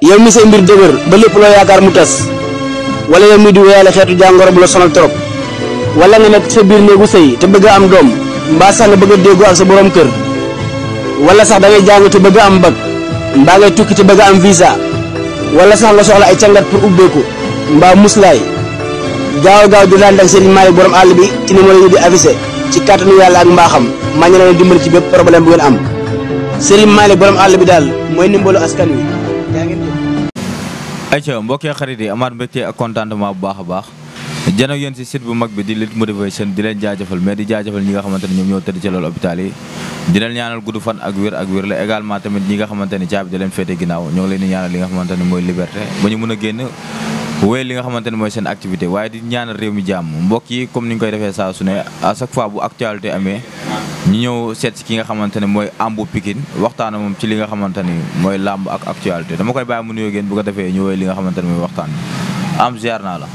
yow mi say mbir dëgër ba lépp loo yaakaar mu tas wala yow mi di wéyale xeetu jàngoro bu la sonal trop wala nga nekk sa biir néegu sëy te bëgg a am doom mbaa sax nga bëgg a déggoo ak sa borom kër wala sax da ngay jàng te bëgg a am bac mbaa ngay tukki te bëgg a am visa wala sax nga soxla ay cangat pour ubbeeku mbaa muslaay gaaw di daan ak Serigne Malick borom àll bi ci numéro yi di affiché ci kàttanu yàlla ak mbaaxam maa ngi leen dimbali ci bépp problème bu ngeen am Serigne Malick borom àll bi daal mooy ndimbalu askan wi yaa ngeen jëf. ayca mbokki xarit yi amaat mbégte ak contentement bu baax a baax jën ak yéen si site bu mag bi di Lutte Motivation di leen jaajëfal mais di jaajëfal ñi nga xamante ne ñoom ñoo tëdd ci loolu hôpital yi di leen ñaanal gudd fan ak wér la également tamit ñi nga xamante ni caabi da leen féete ginnaaw ñoo ngi leen di ñaanal li nga xamante ne mooy liberté ba ñu mën a génn wéy li nga xamante ne mooy seen activité waaye di ñaanal réew mi jàmm mbokk yi comme ni ñu koy defee saa su ne à chaque fois bu actualité amee ñu ñëw seet si ki nga xamante ne mooy Ambu Pikine waxtaana moom ci li nga xamante ni mooy làmb ak actualité dama koy bàyyi mu nuyoo génn bu ko defee ñu wéy li nga xamante ne mooy waxtaan am ziar naa la.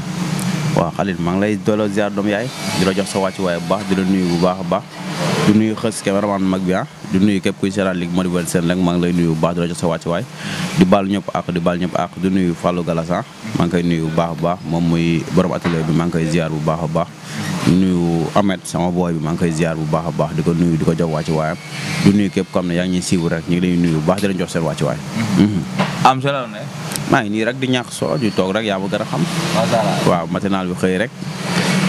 waaw Khalil maa ngi lay dooloo ziar doom yaay di la jox sa wàccuwaay bu baax di la nuyu bu baax a baax di nuyu xës cameraman mag bi di nuyu képp kuy seetaan Lutte Motivation rek maa ngi lay nuyu bu baax di la jox sa wàccuwaay di baal ñëpp ak di nuyu Fallou Galassa maa ngi koy nuyu bu baax a baax moom muy borom atelier bi maa ngi koy ziar bu baax a baax di nuyu Ahmed sama boy bi maa ngi koy ziar bu baax a baax di ko nuyu di ko jox wàccuwaayam di nuyu képp comme ne yaa ngi ñuy siiw rek ñu ngi lay nuyu bu baax di leen jox seen wàccuwaay am solo ne maa ngi nii rek di ñàkk soo di toog rek yaa ma gën a xam waaw matinal bi xëy rek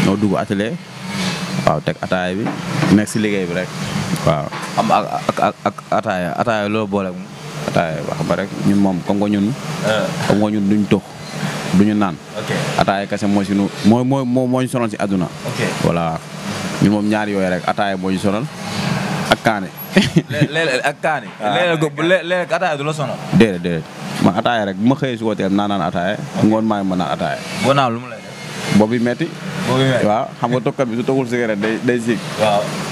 noo dugg atelier waaw teg ataaya bi nekk si liggéey bi rek waaw am ak ataaya loolu boole moom ataaya wax ba rek ñun moom comme que ñun duñ tux duñu naan ataaya kese moo si nu moo ñu sonal si àdduna voilà ñun moom ñaari yooyu rek ataaya moo ñu sonal ak kaane léeg-léeg ak kaane léeg-léeg ataaya du la sonal déedéet man ataaya rek bu ma xëyee su ko teel naan ataaya ngoon maa ngi mën naan ataaya boo naan lu mu lay def boobu metti waaw xam nga tokkat bi su toggul cigarette day siig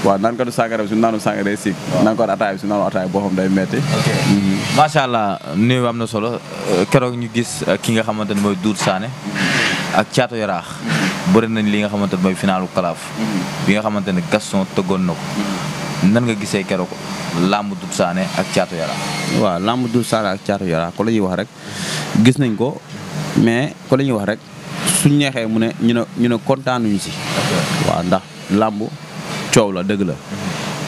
waaw naan ko du sàngara bi su naanu sàngara day siig naan ko ataaya bi su naanu ataaya boo xam day metti macha allah nuyu am na solo keroog ñu gis ki nga xamante ne mooy Doudou Sané ak Thiatou Yarakh bëri nañ li nga xamante ne mooy finalu kalaaf bi nga xamante ne Gaston tëggoon na ko nan nga gisee keroog lamb Doudou Sané ak Thiatou Yarakh waaw lamb Doudou Sané ak Thiatou Yarakh ko la ñuy wax rek gis nañ ko mais ko la ñuy wax rek suñ neexee mu ne ñu ne kontaanuñu si waaw ndax lamb coow la dëgg la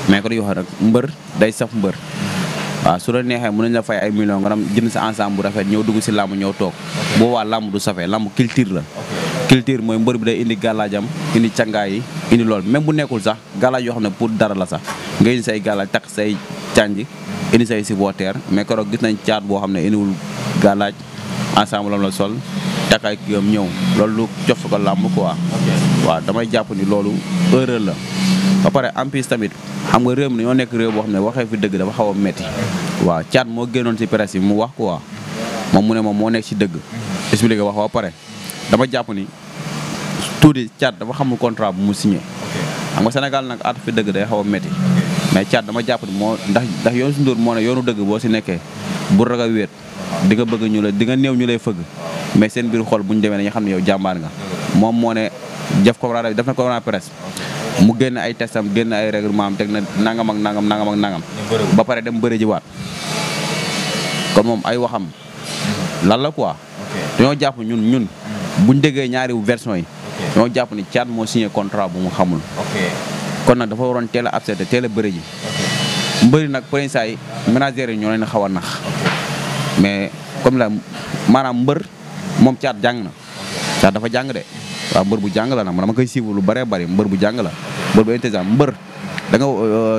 mais ko la ñuy wax rek mbër day saf mbër waaw su la neexee mën nañ la fay ay millions nga dem jënd sa ensemble bu rafet ñëw dugg si lamb ñëw toog boobaa lamb du safee lamb culture la culture mooy mbër bi day indi gàllaajam indi cangaay yi indi lool même bu nekkul sax gàllaaj yoo xam ne pour dara la sax nga indi say gàllaaj takk say cànj indi say supporter mais keroog gis nañ caat boo xam ne indiwul gàllaaj ensemble am la sol takk ay kiyam ñëw loolu lu jox ko làmb quoi waaw damay jàpp ni loolu erreur la ba pare en plus tamit xam nga réew mi ñoo nekk réew boo xam ne waxee fi dëgg dafa xaw a metti waaw caat moo génnoon si presse yi mu wax quoi moom mu ne moom moo nekk si dëgg expliqué wax ba pare dama jàpp ni tuuti caat dafa xamul contrat bu mu signé xam nga Sénégal nag at fi dëgg day xaw a metti mais caat dama jàpp ni moo ndax yoonu si ndóor moo ne yoonu dëgg boo si nekkee bu ragal wéet di nga bëgg ñu la di nga néew ñu lay fëgg mais seen biir xol bu ñu demee dañuy xam ne yow jàmbaar nga moom moo ne def na conférence presse mu génn ay testam génn ay règlement am teg na nangam ak nangam ba pare dem bëri ji waat kon moom ay waxam lan la quoi dañoo jàpp ñun buñ déggee ñaari version yi dañoo jàpp ni caat moo signé contrat bu mu xamul kon nag dafa waroon teel a accepté teel a bëri ji mbëri nag saa yi ménagères yi ñoo leen xaw a nax mais comme la maanaam mbër moom caat jàng na caat dafa jàng de waaw mbër bu jàng la nag man dama koy suivre lu bëree bëri mbër bu jàng la mbër bu intelligent mbër da nga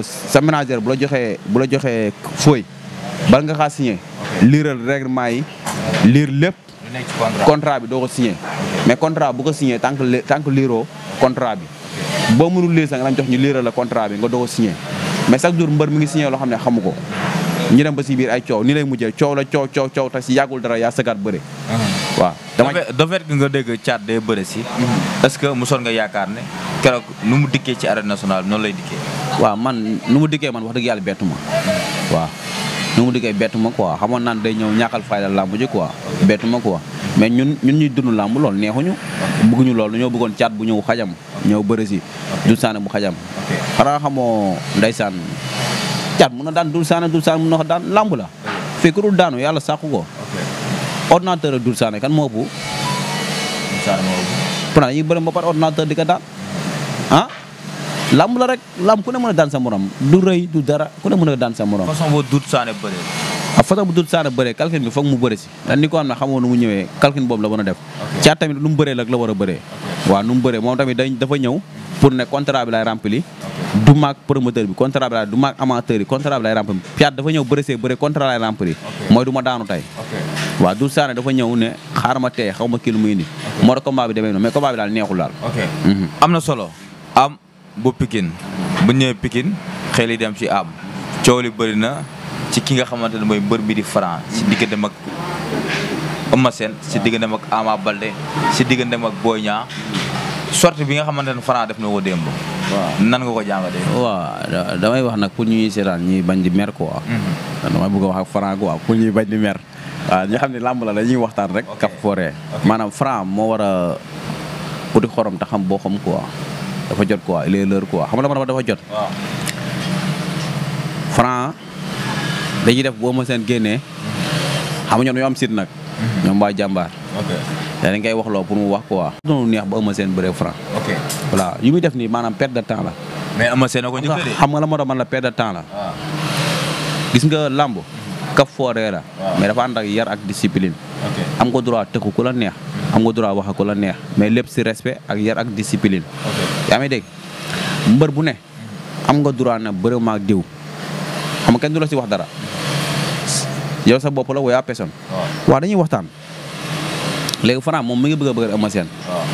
sa ménagère bu la joxee fooy bal nga xaa signé liiral règlement yi liir lépp contrat bi doo ko signé mais contrat bu ko signé tant que liiroo contrat bi boo mënul lire sax nga daan jox ñu liiral la contrat bi nga doo ko signé mais chaque jour mbër mi ngi signé loo xam ne xamu ko ñu dem ba si biir ay coow ni lay mujjee coow la coow te si yàggul dara yaa sëgaat bëre waaw de fait que nga dégg caat day bëre si est-ce que mosoon nga yaakaar ne keroog nu mu dikkee ci arène nationale noonu lay dikkee waaw man nu mu dikkee man wax dëgg yàlla bettu ma waaw nu mu dikkee bettu ma quoi xamoon naan day ñëw ñàkkal fayda làmb ji quoi bettu ma quoi mais ñun ñuy dund làmb loolu neexuñu bëgguñu loolu dañoo bëggoon caat bu ñëw xajam ñëw bëre si Doudou Sané bu xajam xanaa xamoo ndeysaan caat mun na daan Doudou Sané mun na ko daan làmb la fekk dul daanu yàlla sàkku ko ordinateur ak Doudou Sané kan moo ëpp. pourtant dañuy bëri ba par ordinateur di ko daan ah lamb la rek lamb ku ne mën a daan sa morom du rëy du dara ku ne mën a daan sa morom. façon boo Doudou Sané bëree. façon bu Doudou Sané bëree calcul bi foog mu bëri si dañ ni ko xam ne xamoo nu mu ñëwee calcul boobu la mën a def. Caat tamit nu mu bëree la war a bëree. waaw nu mu bëree moom tamit dafa ñëw pour ne contrat bi lay rempli du maag promoteur bi contrat bi lay du maag amateur yi contrat bi lay rempli Caat dafa ñëw bëri contrat lay rempli mooy du ma daanu tey. waaw Doudou Sané dafa ñëw ne xaar ma tey xaw ma kii lu muy indi. moo tax combat bi demee noonu mais combat bi daal neexul daal. am na solo am bu Pikine bu ñëwee Pikine xel yi dem ci am coow li bëri na ci ki nga xamante ne mooy mbër bi di Franc si digganteem ak Eumeu Sène si digganteem ak Ama Baldé si digganteem ak Boy Niang sortie bi nga xamante ne Franc def na ko démb. waaw nan nga ko jàngatee. waaw damay wax nag pour ñuy seetaan ñuy bañ di mer quoi. damay bëgg a wax ak Franc quoi pour ñuy bañ di mer. waaw ñu xam ne làmb la dañuy waxtaan rek. kap fooree maanaam Franc moo war a uti xorom te xam boo xam quoi dafa jot quoi il est l'heure quoi xam nga dama dafa jot. waaw Franc dañuy def boo ma seen génnee xam nga ñoo am sit nag. ñoom waa jàmbaar. te dañ koy wax loo pour mu wax quoi. doonu neex ba Eumeu Sène bëree Franc. voilà yu muy def nii maanaam perte de temps la. mais Eumeu Sène ko njëkk xam nga la moo tax man la perte de temps la. gis nga làmb kap fooree la. mais dafa ànd ak yar ak discipline. am nga droit tëkku ku la neex. am nga droit wax ku la neex mais lépp si respect ak yar ak discipline. yaa ngi dégg mbër bu ne. am nga droit na bëre ma ak diw. xam nga kenn du la si wax dara. yow sa bopp la wala personne. waaw dañuy waxtaan. léegi Franc moom mi ngi bëgg a bëgg Eumeu Sène.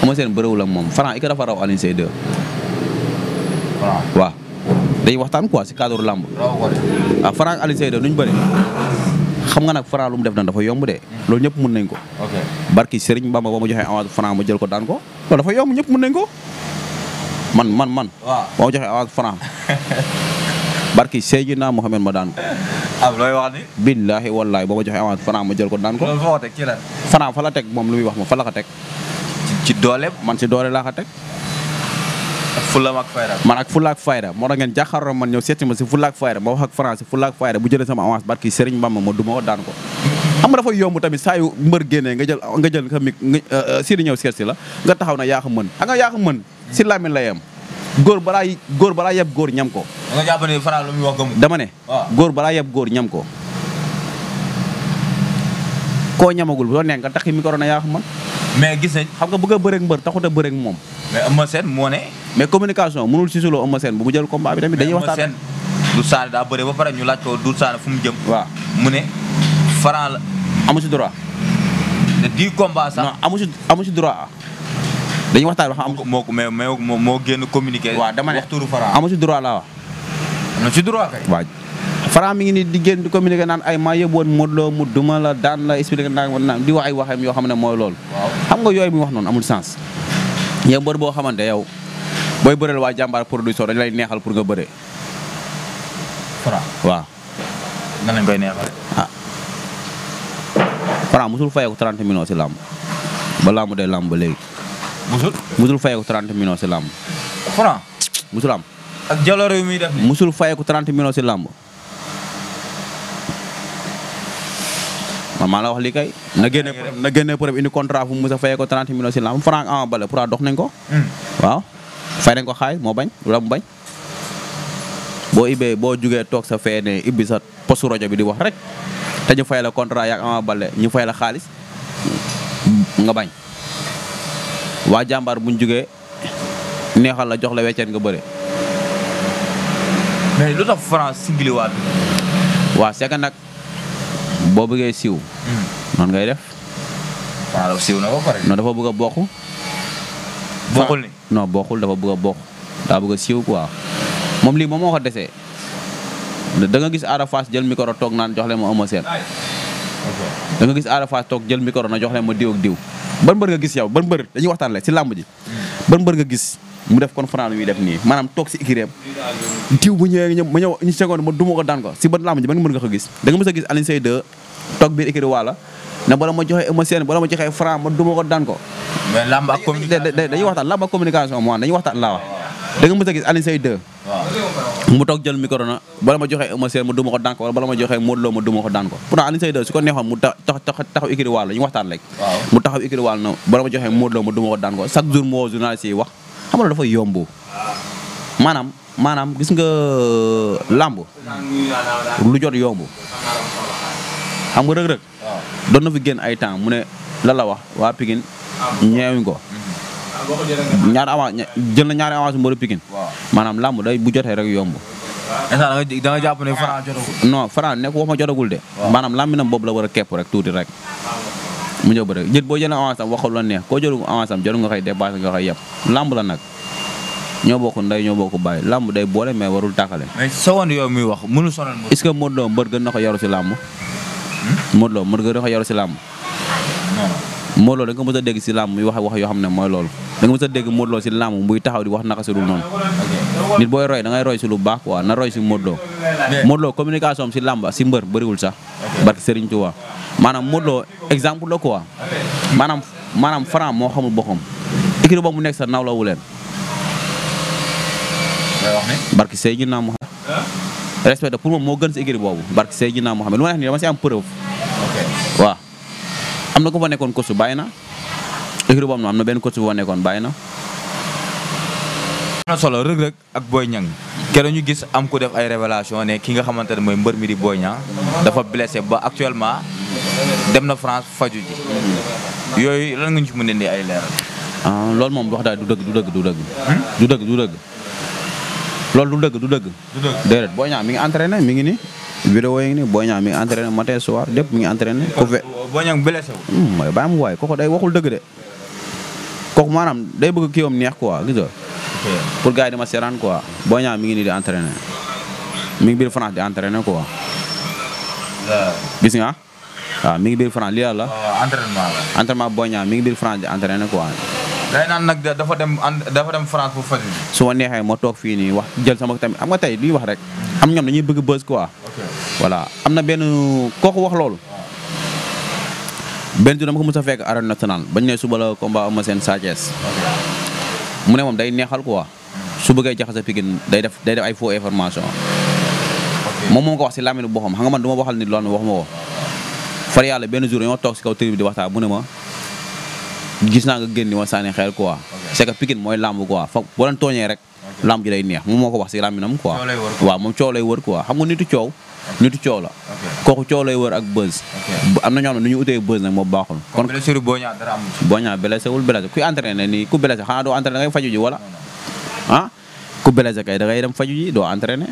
Eumeu Sène bëriwul ak moom Franc i ko dafa raw Alioune Seye 2. waaw dañuy waxtaan quoi si cadre lamb. waaw Franc ak Alioune Seye 2 nuñ bëri. xam nga nag Franc lu mu def nag dafa yomb de. loolu ñëpp mën nañ ko. barki Serigne Bamba ba ma joxee avance Franc ma jël ko daan ko. loolu dafa yomb ñëpp mën nañ ko. man. waaw ba ma joxee avance Franc. barki Seydina Mohamed ma daan ko. looy wax ni. billaahi wallaahi ba ma joxee avance Franc ma jël ko daan ko. loolu foo ko teg ci lan. Franc fa la teg moom lu muy wax ma fa la ko teg. ci doole. man si doole laa ko teg. fulam ak fayda. man ak fulla ak fayda moo tax ngeen jàkkaarloo man ñëw seeti ma si fulla ak fayda ma wax ak Franc si fulla ak fayda bu jëlee sama avance barki Serigne Bamba ma duma ko daan ko. xam nga dafa yomb tamit saa yu mbër génnee nga jël ka mi si di ñëw seet si la nga taxaw na yaa ko mën xam nga yaa ko mën si Lamine la yem. góor balaa yeb góor ñam ko. nga jàpp ne Franc lu muy wax gëmul. dama ne. góor balaa yeb góor ñam ko. koo ñamagul bu doon nekk nga taxi micro na yaa ko mën. mais gis nañ. xam nga bëgg a bëreeg mbër taxut a bëreeg moom. mais Eumeu Sène moo ne. mais communication mënul si solo Eumeu Sène bu mu jël combat bi tamit dañuy waxtaan. Doudou Sané daa bëre ba pare ñu laaj ko Doudou Sané fu mu jëm. waaw mu ne Franc la. amu si droit. te 10 combats sax. non amu si droit. dañuy waxtaan wax moo génn communiqué. waaw dama ne wax turu Franc. amu si droit laa wax. am na ci droit kay. waaw Franc mi ngi nii di génn di communiqué naan ay maa yëboon Modou Lo mu duma la daan la expliqué naan di wax ay waxam yoo xam ne mooy loolu. xam nga yooyu muy wax noonu amul sens. yow mbër boo xamante yow booy bëreel waa jàmbaar production dañu lay neexal pour nga bëree. Franc waaw. nan lañ koy neexal. Franc musul fayeeku 30 millions si làmb ba làmb day làmb ba léegi. musul fayeeku 30 millions si làmb. Franc musul am. ak jaloore yu muy def nii. musul fayeeku 30 millions si làmb. man maa la wax lii kay. na génne preuve indi contrat fu mu mës a fayee ko 30 millions si làmb Franc Ama Baldé pour dox nañ ko. waaw fay nañ ko xaay moo bañ lu mu bañ. boo jugee toog sa fee ne ibbi sa postu rajo bi di wax rek te ñu fay la contrat yaak Ama Baldé ñu fay la xaalis nga bañ. waa jàmbaar buñ jugee neexal la jox la wecceen nga bëre. mais lu tax Franc sigiliwaat. waa c'est que nag boo bëggee siiw. noonu ngay def. waaw siiw na ba pare. non dafa bëgg a bokk. bokkul ni. non bokkul dafa bëgg a bokk. daa bëgg a siiw quoi. moom lii moom moo ko desee. da nga gis Ada Fass jël micro toog naan jox leen ma Eumeu Sène. da nga gis Ada Fass toog jël micro na jox leen ma diw ak diw. ban mbër nga gis yow ban mbër dañuy waxtaan la si làmb ji. ban mbër nga gis mu def kon Franc muy def nii maanaam toog si écurie diw bu ñëwee ma ñëw ñu seconde ma duma ko daan ko si ban làmb ji ban mbër nga ko gis. da nga mës a gis Alioune Seye 2 toog biir écurie Wala ne bala ma joxee Eumeu Sène bala ma joxee Franc ma duma ko daan ko. mais làmb ak communication dañuy waxtaan làmb ak communication moo dañuy waxtaan laa wax. da nga mës a gis Alioune Seye 2 mu toog jël micro na bala ma joxee Eumeu Sène ma duma ko daan ko wala bala ma joxee Modou Lo ma duma ko daan ko pourtant Alioune Seye 2 su ko neexoon mu taxaw écurie Walo ñu waxtaan rek mu taxaw écurie Walo na bala ma joxee Modou Lo ma duma ko daan ko chaque jour moo journaliste yi wax xam nga dafa yomb maanaam gis nga làmb lu jot yomb xam nga rëg-rëg doon na fi génn ay temps mu ne la wax waa Pikine ñeewuñ ko jël na ñaari avance mbaru Pikine maanaam làmb day bu jotee rek yomb da nga jàpp ne Franc jotagul non Franc nekk wax ma jotagul de maanaam làmbinam boobu la war a kepp rek tuuti rek mu ñëw ba rek jët boo jëlee avance am waxul la neex koo jëlu avance am jëlu nga koy dépassé nga koy yeb làmb la nag ñoo bokk ndey ñoo bokk bàyyi làmb day boole mais warul tàkkale mais sa woon yow muy wax mënu sonal est-ce que Modou Lo mbër gën na ko yaru si làmb Modou Lo mbër gën na ko yaru si làmb Modou Lo da nga mës a dégg si làmb muy wax yoo xam ne mooy loolu da nga mës a dégg Modou Lo si làmb muy taxaw di wax naka si dul noonu nit booy roy da ngay roy si lu baax quoi na roy si Modou Lo Modou Lo communication si làmb si mbër bëriwul sax barke Serigne Touba maanaam Modou Lo exemple la quoi maanaam Franc moo xamul boppam écurie boobu mu nekk sa nawlawu leen barke Seydina Mohamed respect pour moom moo gën si écurie boobu barke Seydina Mohamed lu ma neex nii dama si am preuve waaw am na ko fa nekkoon coach bàyyi na écurie boobu am na benn coach bu fa nekkoon bàyyi na. am na solo Reug Reug ak Boy Niang keroog ñu gis am ku def ay révélation ne ki nga xamante ne mooy mbër mi di Boy Niang dafa blessé ba actuellement dem na France faju ji yooyu lan nga ñu ci mën a indi ay leeral. loolu moom wax daal du dëgg loolu du dëgg. déedéet Boy Niang mi ngi entraîné mi ngi ni vidéo yi ngi ni Boy Niang mi ngi entraîné matin soir lépp mi ngi entraîné. Boy Niang blessé wu. mooy bàyyi mu waay kooku day waxul dëgg de kooku maanaam day bëgg kii am neex quoi gis nga. pour gars yi dama seeraan quoi Boy Niang mi ngi nii di entraîné mi ngi biir France di entraîné quoi. gis nga waaw mi ngi biir France lii la. entraînement Boy Niang mi ngi biir France di entraîné quoi. day naan nag dafa dem France pour faju. su ma neexee ma toog fii nii wax jël sama tamit am nga tey luy wax rek am ñoom dañuy bëgg buzz quoi. voilà am na benn kooku wax loolu. benn jour dama ko mos a fekk arène nationale bañ ne suba la combat Eumeu Sène Sa Thiès mu ne moom day neexal quoi su bëggee jaxase Pikine day def ay faux information moom moo ko wax si lamine boo xam nga man du ma waxal nit loolu wax ma ko far yàlla benn jour ñoo toog si kaw tribune bi di waxtaan mu ne ma gis naa nga génn di ma sànni xel quoi c'est que Pikine mooy lamb quoi foog boo leen tooñee rek lamb ji day neex moom moo ko wax si laminam quoi waaw moom coow lay wër quoi xam nga nitu coow la kooku coow lay wër ak buzz am na ñoo xam ne nu ñu utee buzz nag moo baaxul kon blessure Boy Niang dara am Boy Niang blessé wul blessé kuy entraîné nii ku blessé xanaa doo entraîné da ngay faju ji wala ku blessé kay da ngay dem faju ji doo entraîné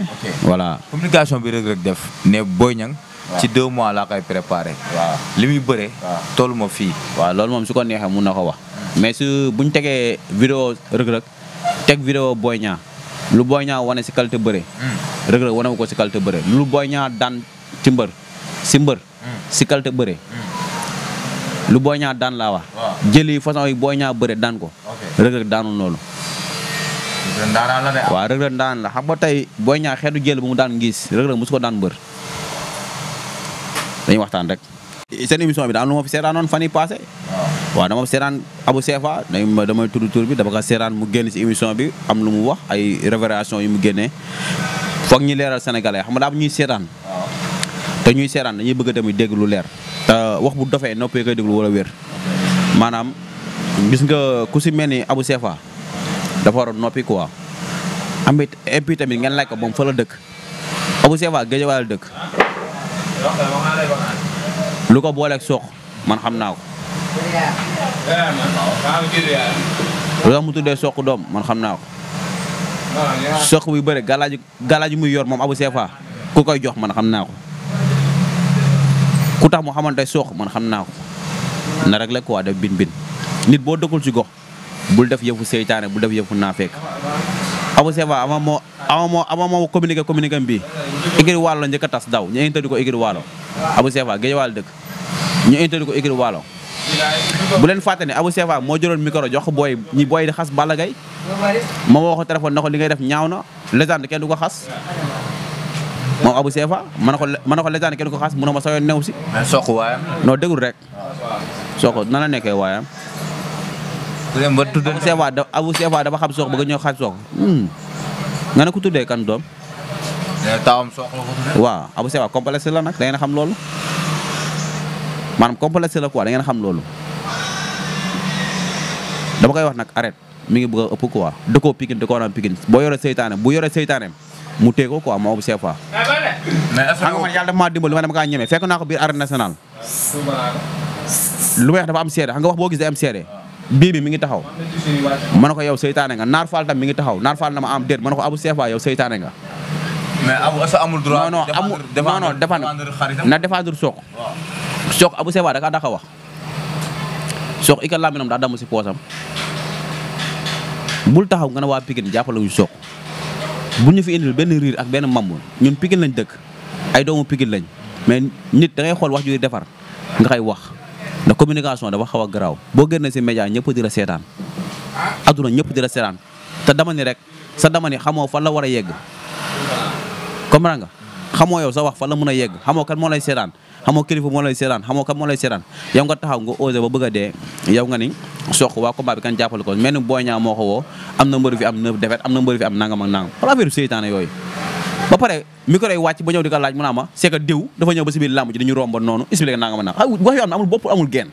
voilà communication bi Reug Reug def ne Boy Niang ci 2 mois laa koy préparé waaw li muy bëree tollu ma fii waaw loolu moom su ko neexee mun na ko wax mais su buñ tegee vidéo Reug Reug teg vidéo Boy Niang lu Boy Niang wane si qualité bëre Reug Reug wane ko si qualité bëre lu Boy Niang daan ci mbër si qualité bëre lu Boy Niang daan laa wax jëli façon yi Boy Niang bëre daan ko Reug Reug daanul loolu waaw Reug Reug daan la xam nga tey Boy Niang xeetu jël bu mu daan ngis Reug Reug mosu ko daan mbër dañuy waxtaan rek seen émission bi daal lu ma fi seetaanoon fan yi passé waaw dama seetaan Abou Sefa damay tudd tur bi dama ko seetaan mu génn si émission bi am lu mu wax ay révélation yu mu génnee foog ñi leeral sénégalais xam nga daa ñuy seetaan te ñuy seetaan dañuy bëgg tamit dégg lu leer te wax bu dofee noppee koy déglu wala wér maanaam gis nga ku si mel ni Abou Sefa dafa war a noppi quoi am et puis tamit ngeen laaj ko moom fa la dëkk Abou Sefa Guédiawaye la dëkk lu ko booleeg soq man xam naa ko lu tax mu tuddee soq doom man xam naa ko soq buy bëre galaaju muy yor moom Abou Sefa ku koy jox man xam naa ko ku tax mu xamante soq man xam naa ko na rek la quoi def bin nit boo dëkkul ci gox bul def yëfu seytaane bul def yëfu naafeek Abou Sefa ama moo communiqué bi écurie Walo la njëkk a tas daw ñu interdit ko écurie Walo Abou Sefa Guédiawaye dëkk ñu interdit ko écurie Walo bu leen fàtte ne Abou Sefa moo jëloon micro jox ko booy di xas Balla Gaye moom woo ko téléphone na ko li ngay def ñaaw na légende kenn du ko xas moom Abou Sefa ma ne ko légende kenn du ko xas mu ne ma sa yoon new si soq waayam non dégul rek soq nan la nekkee waayam Abou Sefa dafa xam soq bëgg ñëw xas soq nga ne ko tuddee kan doom. taawam Sokh la ko tuddee. waaw Abou Sefa complexe la nag da ngeen xam loolu maanaam complexe la quoi da ngeen xam loolu dama koy wax nag arrête mi ngi bëgg a ëpp quoi dëkkoo Pikine dëkkoo naan Pikine boo yore seytaane bu yore seytaaneem mu téye ko quoi moo Abou Sefa. mais est-ce xam nga man yàlla dafa maa dimbali ma dama kaa ñeme fekk naa ko biir arène nationale lu may wax dafa am seede xam nga wax boo gis day am seede bii bi mi ngi taxaw ma ne ko yow seytaane nga Naar Fall tam mi ngi taxaw Naar Fall na ma am déet ma ne ko Abou Sefa yow seytaane nga. mais Abou est-ce que amul droit. non non na défendre Sokh. Sokh Abou Sefa da kaa daka wax Sokh ika laminam daa damm si poosam bul taxaw nga ne waa Pikine jàppale wuñu Sokh bu ñu fi indil benn riir ak benn mamb ñun Pikine lañ dëkk ay doomu Pikine lañ mais nit da ngay xool wax ju defar nga koy wax ndax communication dafa xaw a garaaw boo génnee si média ñëpp di la seetaan adduna ñëpp di la seetaan te dama ni rek sa dama ni xamoo fan la war a yegg comprends nga xamoo yow sa wax fan la mën a yegg xamoo kan moo lay seetaan xamoo kilifa moo lay seetaan xamoo kan moo lay seetaan yow nga taxaw nga osé ba bëgg a dee yow nga ni Sokh waa combat bi kan jàppale ko mel ni Boy Niang moo ko woo am na mbër fi am 9 défaites am na mbër fi am nangam ak nangam wala affaire seytaane yooyu ba pare micro yi wàcc ba ñëw di ko laaj mu naa ma c'est que diw dafa ñëw ba si biir làmb ji dañu romba noonu expliqué nangam ak nangam wax yoo xam ne amul bopp amul genn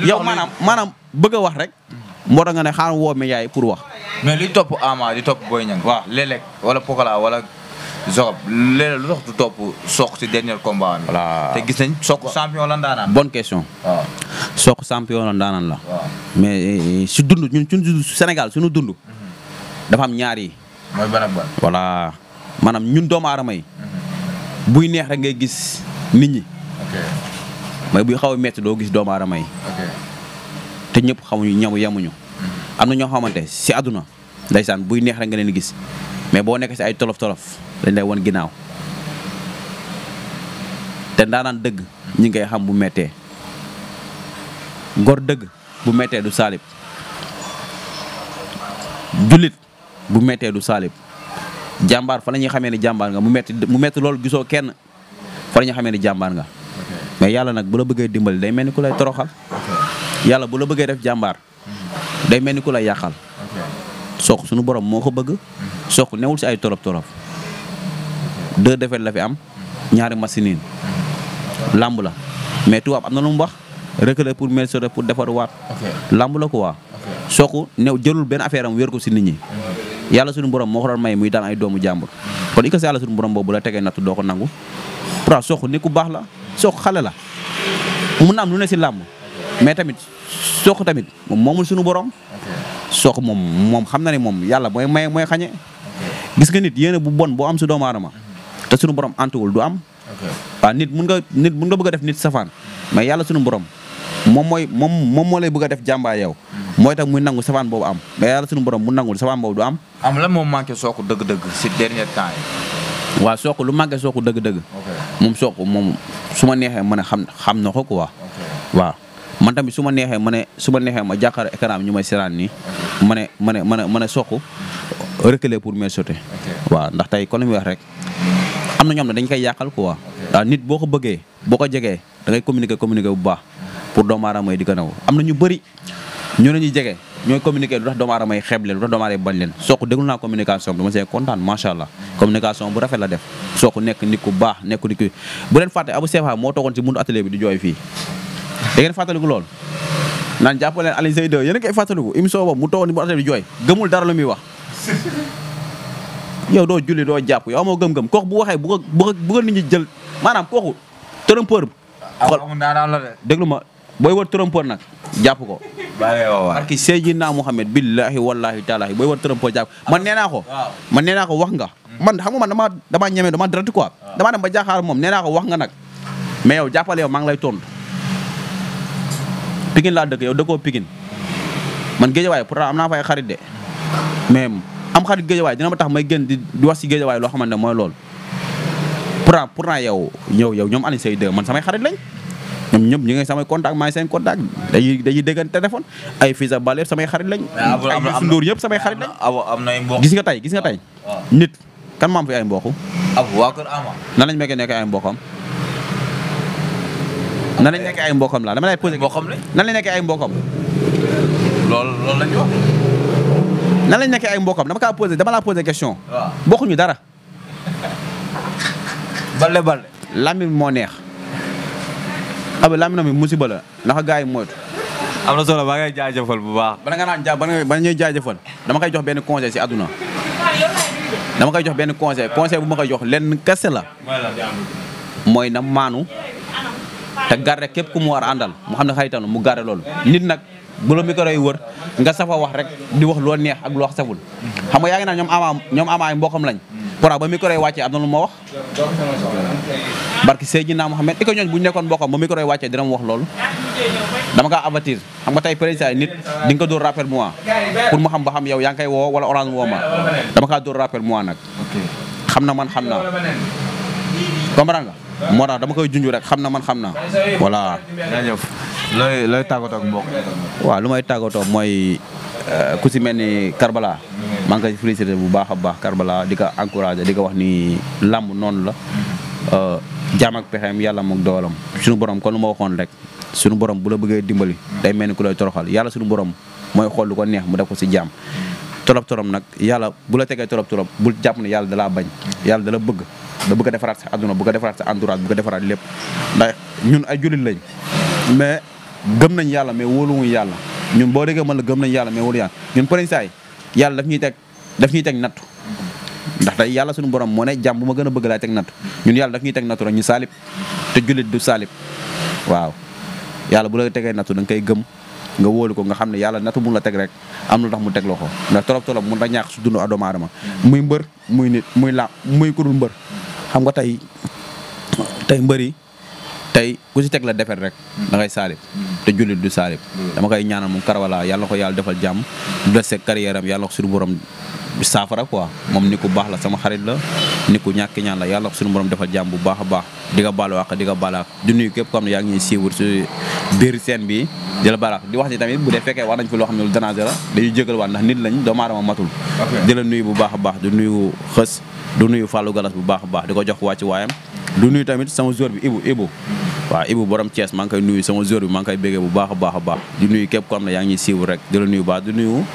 yow maanaam bëgg a wax rek moo tax nga ne xaaral woo média yi pour wax mais li topp Ama di topp Boy Niang. waaw léeg-léeg wala Pokola wala Zoxab léeg-léeg lu tax du topp Sokh ci dernier combat bi. voilà te gis nañ Sokh champion la ndaanaan. bonne question. waaw Sokh champion la ndaanaan la. waaw mais si dund ñun suñu Sénégal suñu dund. dafa am ñaar yi. mooy ban ak ban. voilà maanaam ñun doomu aadama yi. buy neex rek ngay gis nit ñi. ok mais buy xaw a métti doo gis doomu aadama yi. ok te ñëpp xamuñu yemuñu. am na ñoo xamante si àdduna ndeysaan buy neex rek nga leen gis mais boo nekk si ay tolof-tolof dañ lay won ginnaaw te ndaanaan dëgg ñi ngay xam bu méttee gor dëgg bu méttee du saalib jullit bu méttee du saalib jàmbaar fa la ñuy xamee ni jàmbaar nga mu metti loolu gisoo kenn fa la ñuy xamee ni jàmbaar nga mais yàlla nag bu la bëggee dimbali day mel ni ku lay toroxal yàlla bu la bëggee def jàmbaar day mel ni ku lay yàqal Sokh suñu borom moo ko bëgg Sokh newul si ay torof 2 défaites la fi am ñaari machine lamb la mais tubaab am na lu mu wax reculer pour mieux sauter pour defaruwaat lamb la quoi Sokh new jëlul benn affaire am wér ko si nit ñi yàlla suñu borom moo ko doon may muy daan ay doomu jàmbur kon i ko si yàlla suñu borom boobu la tegee nattu doo ko nangu pourtant Sokh nit ku baax la Sokh xale la mun na am lu ne si làmb mais tamit Sokh tamit moom moomul suñu borom Sokh moom xam na ne moom yàlla mooy may mooy xañe gis nga nit yéene bu bon boo am si doomu aadama te suñu borom antuwul du am waaw nit mun nga bëgg a def nit safaan mais yàlla suñu borom moom moo lay bëgg a def jàmbaa yow mooy tax muy nangu safaan boobu am mais yàlla suñu borom mu nangul safaan boobu du am lan moom manqué Sokh dëgg-dëgg si dernier temps yi. waaw Sokh lu manqué Sokh dëgg-dëgg moom Sokh moom su ma neexee ma ne xam na ko quoi waaw man tamit su ma neexee ma jàkkaarloo écran bi ñu may seetaan nii ma ne Sokh reculer pour mieux sauter waaw ndax tey kon li muy wax rek am na ñoom ne dañ koy yàqal quoi waaw nit boo ko bëggee boo ko jegee da ngay communiquer bu baax pour doomu aadama yi di ko naw am na ñu bëri ñu ne ñuy jege ñooy communiquer lu tax doomu aadama yi xeeb leen lu tax doomu aadama yi bañ leen Sokh déglu naa communication bi dama see kontaan macha allah communication bu rafet la def Sokh nekk nit ku baax nekk nit ku bu leen fàtte Abou Sefa moo toogoon ci buntu atelier bi di jooy fii da ngeen fàttaliku lool naan jàpp leen Alioune Seye 2 yéen a koy fàttaliku émission boobu mu toogoon ci buntu atelier bi di jooy gëmul dara lu muy wax yow doo julli doo jàpp yow amoo gëm-gëm kooku bu waxee bu ko nit ñi jël maanaam kooku trompeur déglu ma booy wër trompeur nag jàpp ko parce que Seydina Mohamed billahi wallahi taalahi booy wër trompeur jàpp man nee naa ko wax nga man xam nga man damaa ñeme dama direct quoi damaa dem ba jaaxaar moom nee naa ko wax nga nag mais yow jàppale yow maa ngi lay tontu Pikine laa dëkk yow dëkkoo Pikine man Géejawaay pourtant am naa fay xarit de mais am xarit Géejawaay dina ma tax may gën di wax si Géejawaay loo xamante ne mooy loolu pourtant yow ñoom Alioune Seye 2 man samay xarit lañ ñoom ñëpp ñu ngi samay contact maa ngi seen contact dañuy déggante téléphone ay Fisa Bale samay xarit lañ ay Youssou Ndour yëpp samay xarit lañ gis nga tey nit kan maam fi ay mbokk waa kër Ama nan lañ mekkee nekk ay mbokkam nan lañ nekkee ay mbokkam laa dama lay posé mbokkam lañ nan lañ nekkee ay mbokkam loolu lañ wax nan lañ nekkee ay mbokkam dama laa posé question. waaw bokkuñu dara. Balde. Lamine moo neex. Lamine mi musiba la ndax gars yi moytu. am na solo maa ngay jaajëfal bu baax. bala nga naan bala ñuy jaajëfal dama koy jox benn conseil si àdduna. dama koy jox benn conseil bu ma koy jox lenn kese la. mooy na maanu te garde képp ku mu war a àndal mu xam ne xaritanu mu garde loolu. nit nag bu la micro yi wër nga safa wax rek di wax loo neex ak lu wax saful. xam nga yaa ngi naan ñoom ama ay mbokkam lañ. pourtant ba micro yi wàccee am na lu ma wax. barki Seydina Mohamed iko ñooñ bu ñu nekkoon mbokkam ba micro yi wàccee dina mu wax loolu. dama kaa avertir xam nga tey président nit di nga ko dóor rappel moi pour mu xam ba xam yow yaa ngi koy woo wala orange woo ma dama kaa dóor rappel moi nag. xam na man xam naa. comprendre nga. moo tax dama koy junj rek xam na man xam naa. voilà. jaajëf looy tàggatoo ak mbokk. waaw lu may tàggatoo mooy ku si mel ni Karbala. maa ngi koy félicité bu baax a baax Karbala di ko encouragé di ko wax ni làmb noonu la. jaam ak pexeem yàlla moom doolam suñu borom kon lu ma waxoon rek suñu borom bu la bëggee dimbali day mel ni ku lay toroxal yàlla suñu borom mooy xool lu ko neex mu def ko si jaam. torop nag yàlla bu la tegee torop bul jàpp ne yàlla dalaa bañ yàlla dala bëgg da bëgg a defaraat sa adduna bëgg a defaraat sa entourage bëgg a defaraat lépp ndax ñun ay jullit lañ mais gëm nañ yàlla mais wóoluwuñ yàlla ñun boo déggee mën la gëm nañ yàlla mais wóolu yàlla ñun përiñsaay yàlla daf ñuy teg nattu ndax tey yàlla suñu borom moo ne jàmm bu ma gën a bëgg laay teg nattu ñun yàlla daf ñuy teg nattu rek ñu saalib te jullit du saalib waaw yàlla bu la tegee nattu da nga koy gëm nga wóolu ko nga xam ne yàlla nattu mu la teg rek am na lu tax mu teg la ko ndax torop mun na ñàkk su dund doomu aadama muy mbër muy nit muy ku dul mbër xam nga tey mbër yi tey ku si teg la defet rek da ngay saalib te jullit du saalib dama koy ñaanal moom Karbala yàlla na ko yàlla defal jàmm du dese carrière am yàlla na ko suñu borom saafara quoi moom ni ku baax la sama xarit la ni ku ñàkk ñaan la yàlla na ko suñu borom defal jàmm bu baax a baax di nga baalu àq di nga baal àq di nuyu képp ko xam ne yaa ngi ñuy suivre si biir scène bi di la baal àq di wax ni tamit bu dee fekkee wax nañ fi loo xam ne lu déranger la dañuy jégal waat ndax nit lañ doomu aadama matul di la nuyu bu baax a baax di nuyu xës du nuyu Fallou Galas bu baax a baax di ko jox wàcc waayam du nuyu tamit sama joueur bi Ibou waaw Ibou borom Thiès maa ngi koy nuyu sama joueur bi maa ngi koy béggee bu baax a baax a baax di nuyu képp ko xam ne yaa ngi ñuy suivre rek di la nuyu baax di nuyu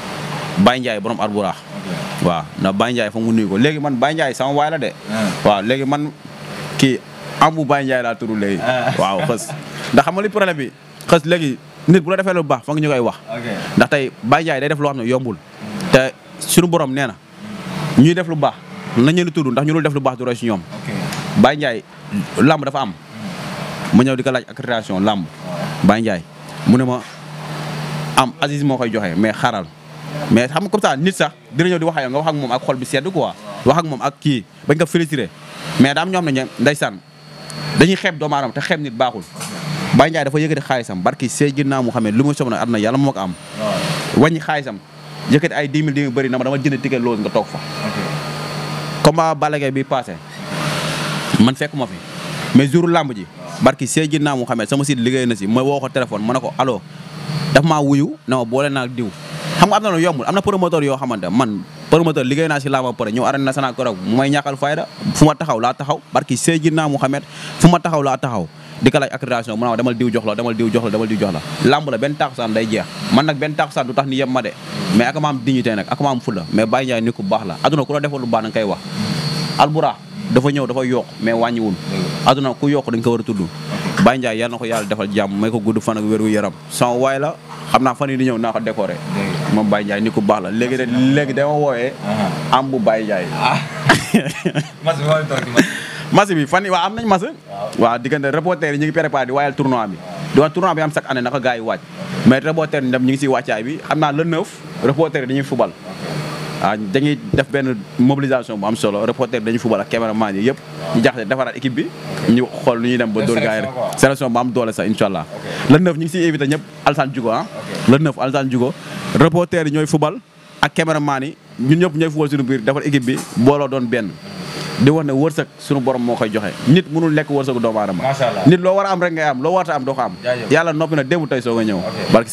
Baye Ndiaye borom Arbouraax waaw ndax Baye Ndiaye foog mu nuyu ko léegi man Baye Ndiaye sama waay la de waaw léegi man kii ambu Baye Ndiaye laa turu léegi waaw xës ndax xam nga li problème bi xës léegi nit bu la defee lu baax foog ñu koy wax ndax tey Baye Ndiaye day def loo xam ne yombul te suñu borom nee na ñuy def lu baax nañ leen di tudd ndax ñu dul def lu baax du roy si ñoom Baye Ndiaye lamb dafa am ma ñëw di ko laaj accréditation lamb Baye Ndiaye mu ne ma am Aziz moo koy joxe mais xaaral mais xam nga comme ça nit sax dina ñëw di wax ak yow nga wax ak moom ak xol bi sedd quoi wax ak moom ak kii bañ ko féliciter mais daam ñoo xam ne ndeysaan dañuy xeeb doomu aadama te xeeb nit baaxul Baye Ndiaye dafa yëkkati xaalisam barki Seydina Muhammad lu mu soxla àdduna yàlla moo ko am wàññi xaalisam yëkkati ay 10 000 di bëri na ma dama jënd ticket loolu nga toog fa combat Balla Gaye bi passé man fekk ma fi mais jour lamb ji barki Seydina Muhammad sama site liggéey na si ma woo ko téléphone ma ne ko allo daf maa wuyu na ma boole naa diw xam nga am na lu yombul am na promoteur yoo xamante man promoteur liggéey naa si lamb ba pare ñëw arène nationale ko rek mu may ñàkkal fayda fu ma taxaw laa taxaw barki Seydina Muhammad fu ma taxaw laa taxaw di ko laaj accréditation mu ne demal diw jox la demal diw jox la demal diw jox la lamb la benn takusaan day jeex man nag benn takusaan du tax ni yem ma de mais ak ma am dignité nag ak ma am fulla mais Baye Ndiaye ni ku baax la aduna ku la defal lu baax nga koy wax Albourakh dafa ñëw dafa yokk mais wàññiwul aduna ku yokk dañ ko war a tudd Baye Ndiaye yàlla na ko yàlla defal jàmm may ko gudd fan ak wéru yaram sama waay la xam naa fan yi di ñëw naa ko décoré moom Baye Ndiaye ni ku baax la léegi dama wooyee am bu Baye Ndiaye match bi fan yi waaw am nañ match waaw diggante reporter yi ñu ngi préparé di waayal tournoi bi di wax tournoi bi am chaque année naka gars yi wàcc mais reporter yi dem ñu ngi si wàccaay bi xam naa le 9 reporter yi dañuy fubal waaw dañuy def benn mobilisation bu am solo reporter dañuy fubal ak cameraman yi yëpp ñu jaxase defaraat équipe bi ñu xool lu ñuy dem ba dóor gars yi rek sélection bu am doole sax incha allah le 9 ñu ngi siy invité ñëpp Alassane Djigo le 9 Alassane Djigo reporter yi ñooy fubal ak cameraman yi ñun ñëpp ñooy fubal suñu biir defar équipe bi booloo doon benn di wax ne wërsëg suñu borom moo koy joxe nit mënul lekk wërsëgu doomu aadama nit loo war a am rek ngay am loo warta am doo ko am yàlla noppi na démb tey soo nga ñëw barki